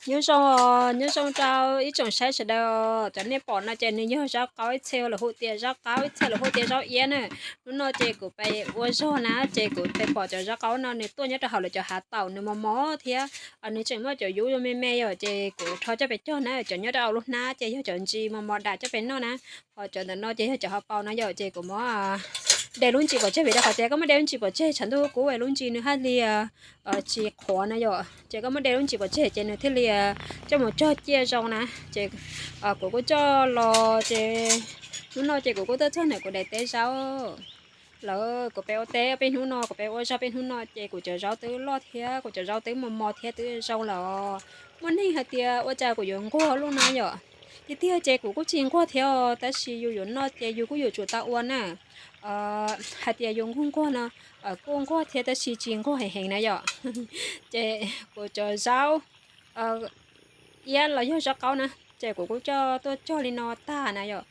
Nyob zoo, nyob zoo rau ib tsoom saib sawv daws. Cov nej pom no ces nws yog zaub qaub, ib txhia lawv hu tias zaub qaub, ib txhia lawv hu tias zaub iab na. Hnub no ces kuv pem ua zog na, ces kuv pem pom cov zaub qaub no nws tuaj nyob rau hauv lawv cov hav taum, nws mos mos thiab nws tseem muaj cov yub me me yom, ces kuv rho coj pem cog na. Cov nyob rau lub hnab ces yog cov ntsis mos mos dam coj pem noj na. Ho cov ntawm no ces yog cov hauv paus no yom, ces kuv muab de lub ntsis pov tseg, vim rau qhov tias koj muab de lub ntsis pov tseg tshav ntuj kub lub ntsis nws haj li tsis qhuav na yom, ces koj muab de lub ntsis pov tseg ces nws thiaj li coj mus cog ciaj zoo na. Ces kuv kuj coj los ces hnub no ces kuv kuj tuaj txog ntawm kuv daim teb zaub lawm. Kuv pem ua teb peb hnub no, kuv peb ua zog peb hnub no ces kuv cov zaub twb loj thiab kuv cov zaub twb mos mos thiab twb zoo lawm. Muaj neeg hais tias ua cas kuv yuav nquag lub na yom. Tiag tiag ces kuv kuj tsis nquag thiab os, tab sis yus yuav noj ces yus kuj yuav tsum tau ua na. Hais tias yus nquag nquag no kuj nquag thiab tab sis tsis nquag heev heev na yom. Ces kuv cov zaub iab los yog zaub qaub na, ces kuv kuj coj tuaj cog li no tag na yom.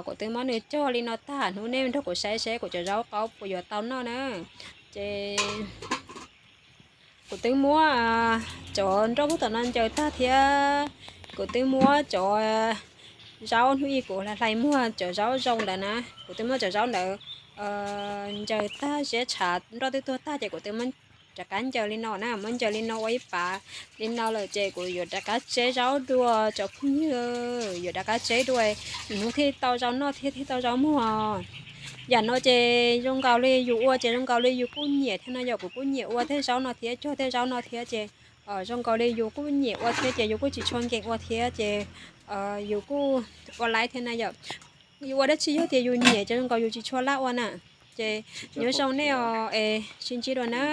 Kuv twb muab nws cog li no tag, hnub nej nrog kuv saib seb kuv cov zaub qaub puas yuav tau noj na. Ces kuv twb muab cov nroj pub tom no ncaws tag thiab kuv twb muab cov zaub hnub ib kuv hlais muag cov zaub zoo ntawd na, kuv twb muab cov zaub ntawd ncaws tag, ziab tshav nroj twb tuag tag ces kuv twb muab rov qab ncaws li no na, muab ncaws li no ua ib pas li no lawm ces kuv yuav rov qab tseb zaub dua tsoom phooj ywg, yuav rov qab tseb dua, hnub thiaj tau zaub noj thiab thiaj tau zaub muag. Yam no ces zoo nkaus li yus ua ces zoo nkaus li yus kuj nyiam thiab no yom, kuv kuj nyiam ua tej zaub no thiab cog tej zaub no thiab ces zoo nkaus li yus kuj nyiam ua thiab ces yus kuj tsis tshua nkees ua thiab ces yus kuj ua laib thiab na yom. Yus ua dab tsi yog tias yus nyiam ces zoo nkaus yus tsis tshua laj ua na. Ces nyob zoo nej os es sib ntsib dua na.